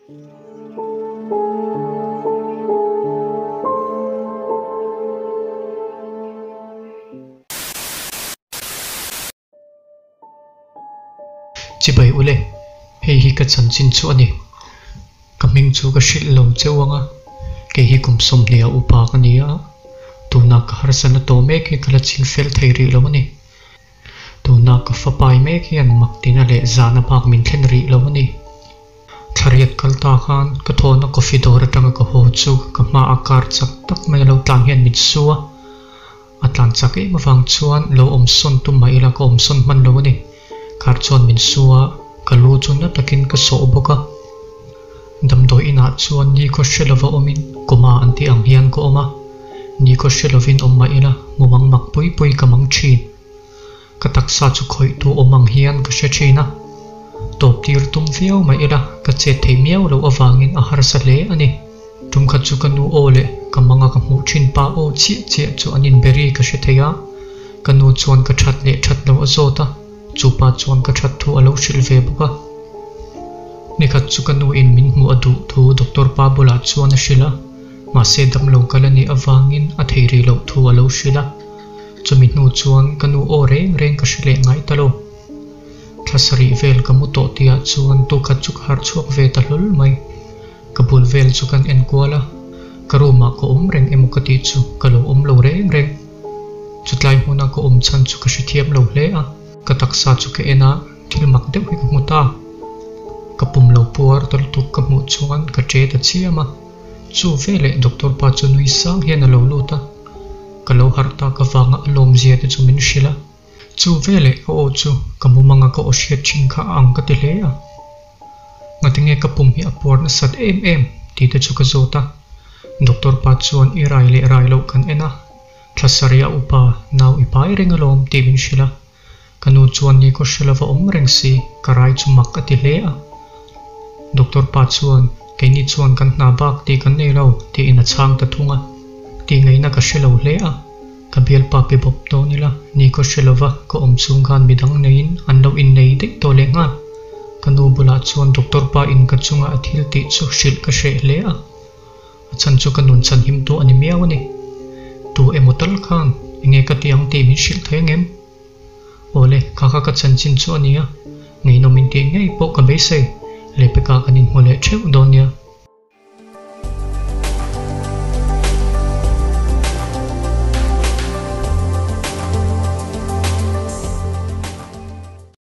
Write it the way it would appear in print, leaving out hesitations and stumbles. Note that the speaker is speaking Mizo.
Chibai ule, hei hi ka chanchin chu a ni. Ka hming chu ka hrilh lo cheu ang a, kei hi kum 20 a upa ka ni a, tuna ka harsatna tawh mek hi ka la ching fel thei rih lo a ni. Tuna ka fapai mek hian mak tina leh zahna bak min thlen rih lo a ni. Thlariat kal ta khan ka thawhna coffee dawr atanga ka haw chu ka hmaah car chak tak mai a lo tlan hian min su a. A tlan chak em avang chuan lo awm sawn tum mah ila ka awm sawn hman lo a ni. Car chuan min su a, ka lu chu na takin ka sawh bawk a. Damdawi inah chuan nikhaw hre lova awmin coma an tih ang hian ka awm a. Nikhaw hre lovin awm mah ila mumang mak pui pui ka mang thin. Ka taksa chu khawih tu awm ang hian ka hre thin a. Tawp tir tum viau mah ila ka chet theih miau loh avangin a harsa hle a ni. Tum khat chu ka nu aw leh ka manga ka hmuh thin pa aw chiah chiah chu an inberi ka hre thei a. Ka nu chuan ka that leh that lo a zawt a, chu pa chuan ka that thu a lo hrilh ve bawk a. Nikhat chu ka nu in min hmuh a duh thu doctor pa bulah chuan a hrilh a, mahse damlo kal a nih avangin a thei rih loh thu a lo hrilh a. Chumi hnu chuan ka nu aw reng reng ka hre leh ngai ta lo. Thla sarih vel ka mu tawh tihah chuan tukhat chu ka harh chhuak ve ta hlawl mai. Ka bul vel chu kan en kual a, ka room ah ka awm reng emaw ka tih chu ka lo awm lo reng reng. Chutlai hmuna ka awm chhan chu ka hrethiam lo hle a, ka taksa chu ka en a, thil mak deuh hi ka hmu ta. Ka pum lo puar ta lutuk ka hmuh chuan ka che ta chiam a, chu veleh doctor pa chu nui sang hian a lo lut a, ka lo harh tak avanga a lawmzia te chu min hrilh a. Chu veleh ka aw chu ka mumanga ka aw hriat thin kha a ang ka ti hle a. Ngatinge ka pum hi a puar nasat em em tih te chu ka zawt a. Doctor pa chuan i rai leh rai loh kan en a, thla sarih a upa nau i pai reng alawm tih min hrilh a. Ka nu chuan ni kaw hre lova awm reng si ka rai chu mak a ti hle a. Doctor pa chuan keini chuan kan hna bak tih kan nei lo tiin a chhang ta thung a. Tih ngaihna ka hre lo hle a. Ka bialpa pe bawp dawn ila, ni ka hre lova ka awm chhung khan midang neiin an lo innei daih tawh leh nghal. Ka nu bulah chuan doctor pa in ka chunga a thil tih chu hrilh ka hreh hle a, a chhan chu ka nun chhan him tu a ni miau a ni. Tu emaw tal khan enge ka ti ang tih min hrilh thei angem? Awle, kha kha ka chanchin chu a ni a, ngeihnawm in tih ngei pawh ka beisei, Rebecca kan inhmu leh theuh dawn nia.